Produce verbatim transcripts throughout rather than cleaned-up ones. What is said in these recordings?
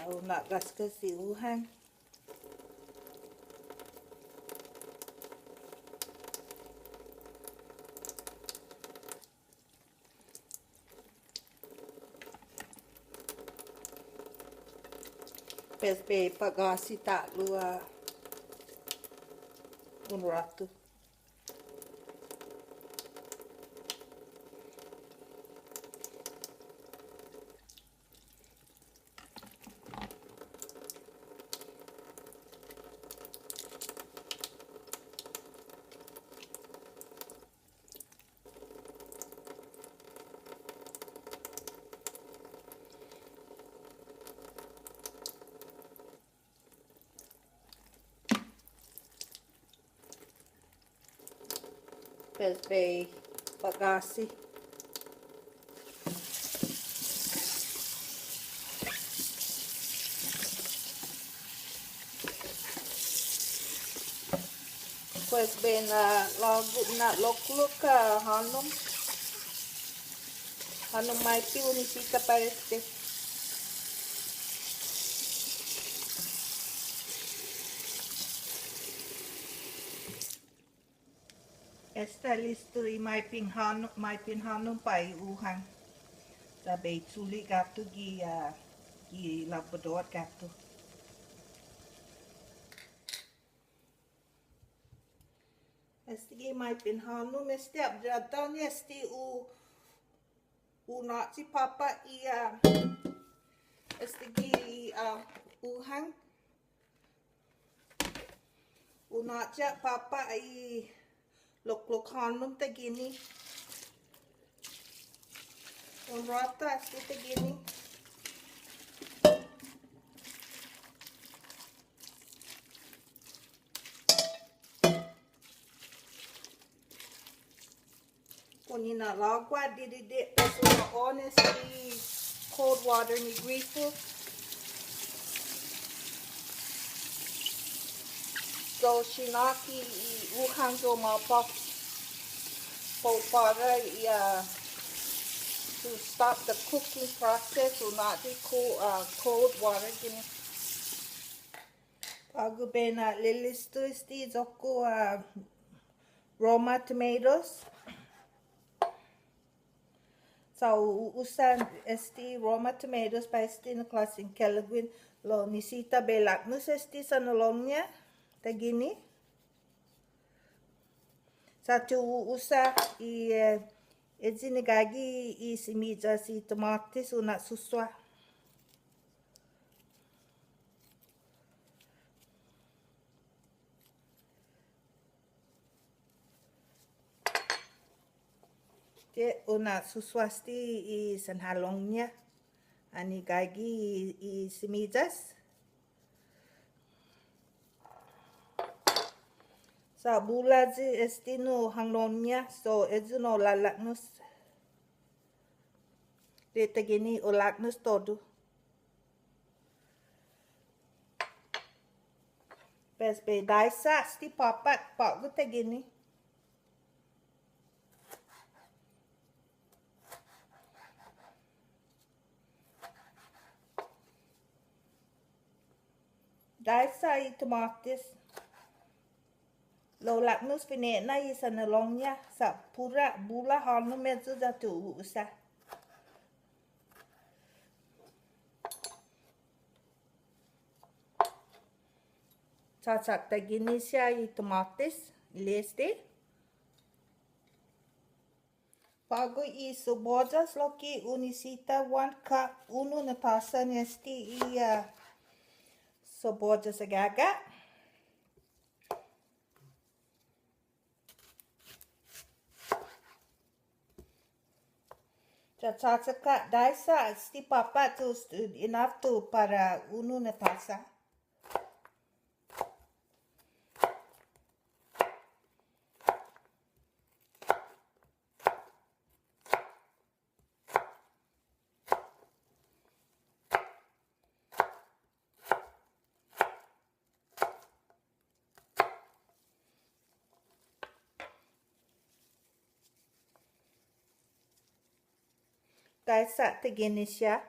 Au na'gasgas i uhang. Pues bai på'gåsi ta'lo, ah, un råtu. Pues bai på'gåsi. Pues bai na'lågu, na'loklok, ah, hånom. Hånom maipe un nisisita para este. Esta listo i maipen hånom, maipen hånom para i uhang. Sa' bai chule' guatu gi, ah, gi lavadora guatu. Estague' i maipen hånom, este abdraddan este u, u na'yi påpa' i, ah, estague' i, ah, uhang. U na'yi påpa' i loklok hånom taiguini. Un råtu este taiguini. Kao ni na'lågu ha' didide' pues u na'on este cold water ni grisu. Kao siñåke i uhang kao måpos. Kao para i, ah, to stop the cooking process, u na'yi co-, ah, cold water guini. På'go bai na'lilisto este iyo-ku, ah, Roma tomatoes. Sa' u, u usa este Roma tomatoes para este na klåsen kelaguen. Lao nisisita bai laknos este sanhalom-ña taiguini. Sa' ti u usa i, eh, este ni gaige i simiyas i tomåtes u na'susuha. Ti u na'susuha este i sanhalom-ña. Annai gaige i, i simiyas. Sa' bula este nu hånom-ña, so este nu lalaknos. Esta taiguini u laknos todu. Pues bai daisa' este påpa' på'go taiguini. Daisa' i tomåtes. Lao laknos fine'na i sanhalom-ña, sa' puru bula hånom este ya ti u usa. Chåchak taiguini siha i tomåtes, li'e' este. På'go i seboyas lokkue' un nisisita one cup, unu na tåsa ni este i, ah, seboyas agaga'. Chåchak ha' daisa' este påpa' just enough to para unu na tåsa. Daisa' taiguini siha.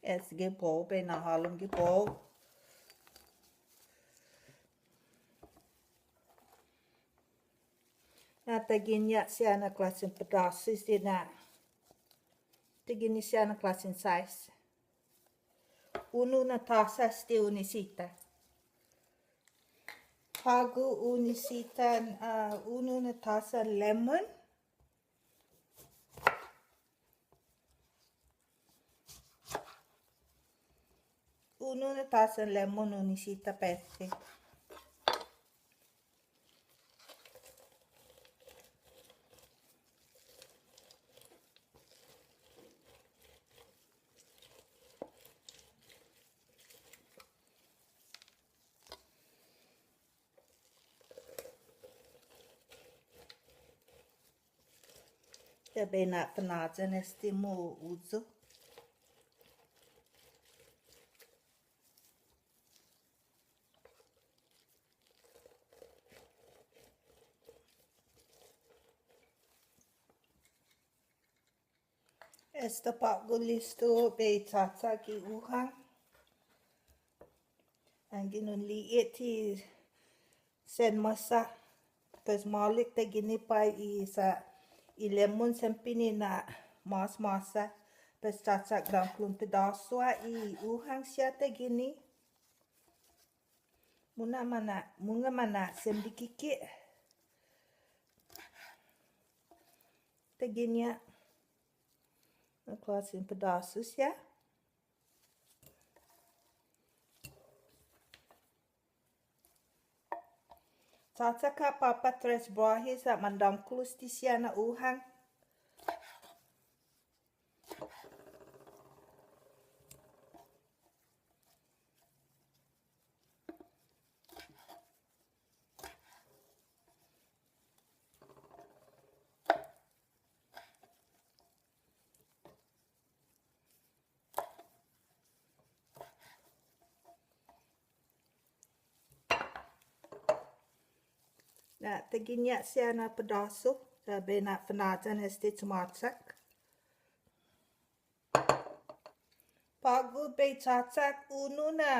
Esta gi bowl, bai na'hålom gi bowl. Na taiguini siha na klåsen pedåsu este na. Taiguini siha na klåsen size. Unu na tåsa este un nisisita. På'go un nisisita, ah, unu na tåsa lemon. Unu na tåsa lemon un nisisita para este. Ya bai na'fanhåyan este mohon uso. Esta på'go listo bai chåchak i uhang. Anggen un li'e' ti sen måsa. Pues maolek taiguini para i sa' i lemon siempre ni na'mås måsa. Pues chåchak dångkolo un pedåsu i uhang siha taiguini. Mungnga mana', mungnga mana' sen dikike'. Taiguini na klåsen pedåsu siha. Chåchak ha' påpa' tres biåhi sa' mandångkolo este siha na uhang. Na, taiguini siha na pedåsu, sa' bai na'fanhåyan este chumåchak. På'go bai chåchak unu na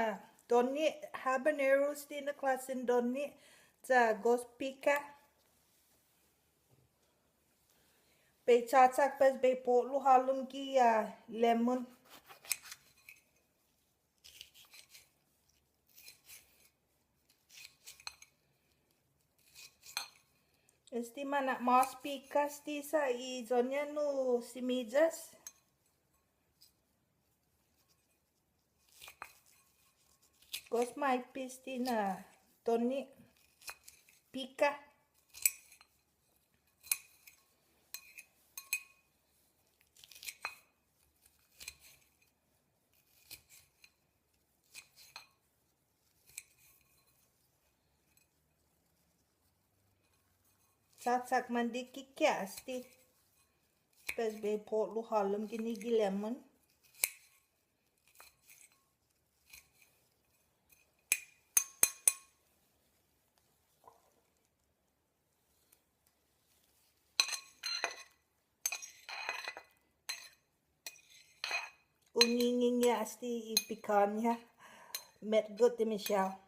donne' habanero este na klåsen donne' sa' gof pika. Bai chåchak pues bai po'lo hålom gi, ah, lemon. Este mana'mås pika este sa' i iyon-ña nu simiyas. Gof maipes este na donne' pika. Chåchak mandikike' este. Pues bai po'lo hålom guini gi lemon. Ungingin este i pikan-ña. Metgot i Michelle.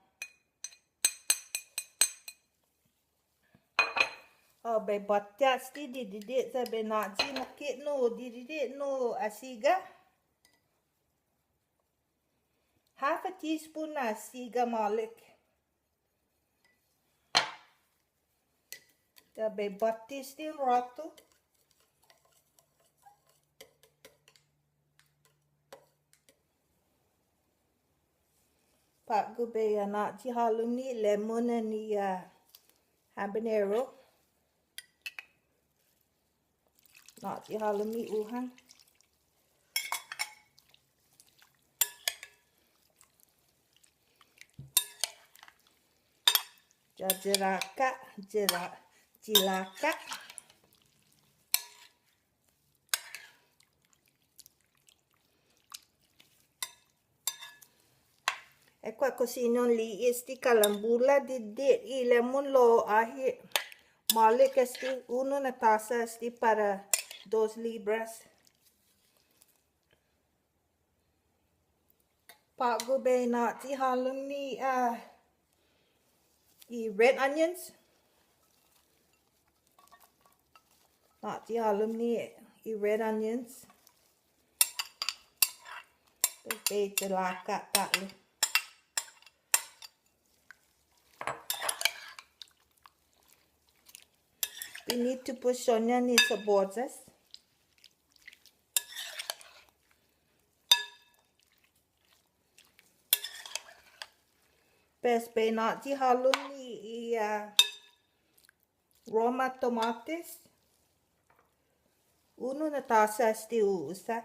Oh, bai båtte este didide', sa' bai na'yi mukek nu didide' nu asiga. Half a teaspoon na asiga maolek. Ya bai båtte este un råtu. På'go bai na'yi hålom ni lemon yan i, ah, habanero. Na'yi hålom i uhang. Ya, yilaka, yila-, yilaka. Ekua' kosina un li'e' este kalan bula didide' i lemon lao åhe'. Maolek este unu na tåsa este para dos libras. På'go bai na'yi hålom ni, uh, i red onions. Na'yi hålom ni i red onions. Pues bai chilaka' ta'lo. Binitu put siña ni seboyas. Pues bai na'yi hålom ni i, uh, roma tomates. Unu na tåsa este hu usa.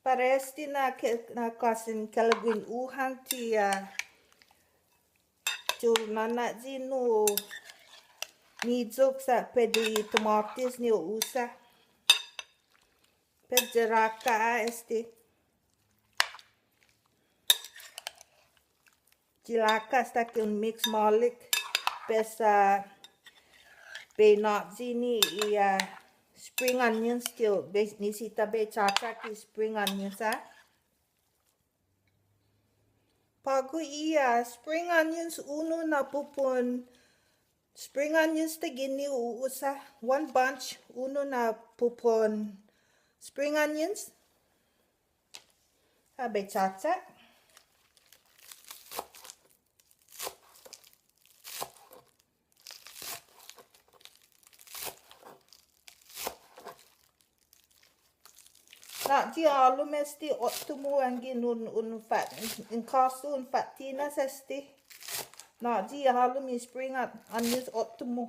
Para este na ke-, na klåsen kelaguen uhang ti, uh, ti hu nana'yi nu niyok sa' put i tomates ni hu usa. Pues chilaka' este. Chilaka' asta ki un mix maolek. Pues, uh, bai na'yi ni i, uh, spring onions ti hu, bai nisisita bai chåchak i spring onions, ah. På'go i, uh, spring onions unu na pupon spring onions taiguini hu usa, one bunch, unu na pupon spring onions. Bai chåchak. Na'yi hålom este åttumå anggen un, un fat, in kåsu un fa'tinas este. Na'yi hålom i spring on-, onions åttumå.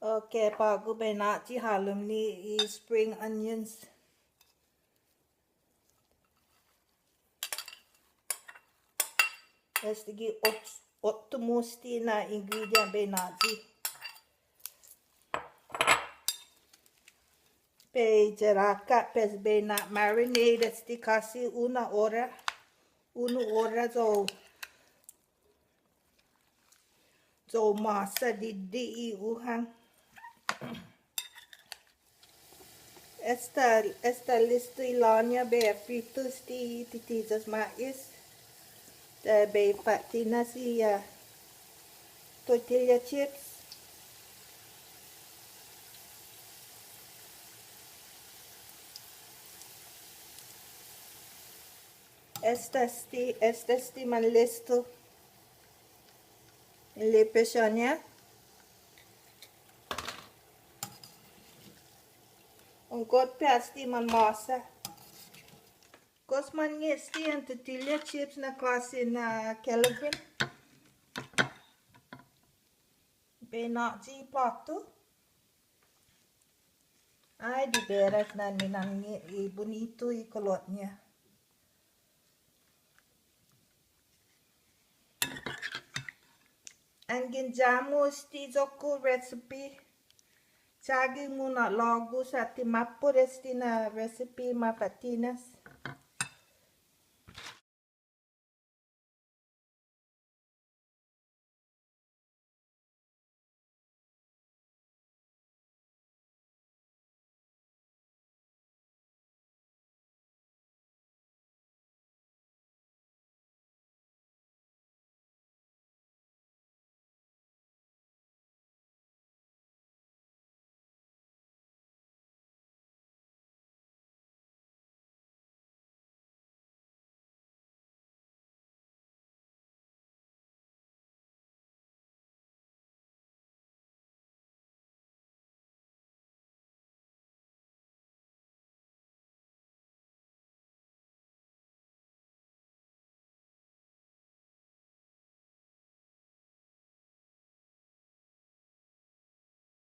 Okay, på'go bai na'yi hålom ni i spring onions. Este gi åt-, åttumå este na ingredient bai na'yi. Bai chilaka', pues bai na'marinate este kåsi una ora, unu ora, so, so måsa didide' i uhang. Esta, esta listo i låña bai fritu este titiyas ma'is. Ya bai fa'tinas i, uh, tortilla chips. Esta este, esta este manlisto. Limpio siña. Un gotpe este manmåsa. Gos mañe'lu este i tortilla chips na klåsen kelaguen. Bai na'yi plåtu. Ai, diberas na ninange' i bunitu i kulot-ña. Anggen ya-mu este iyo-ku recipe. Chagi muna'lågu sa' ti mappot este na recipe ma fa'tinas.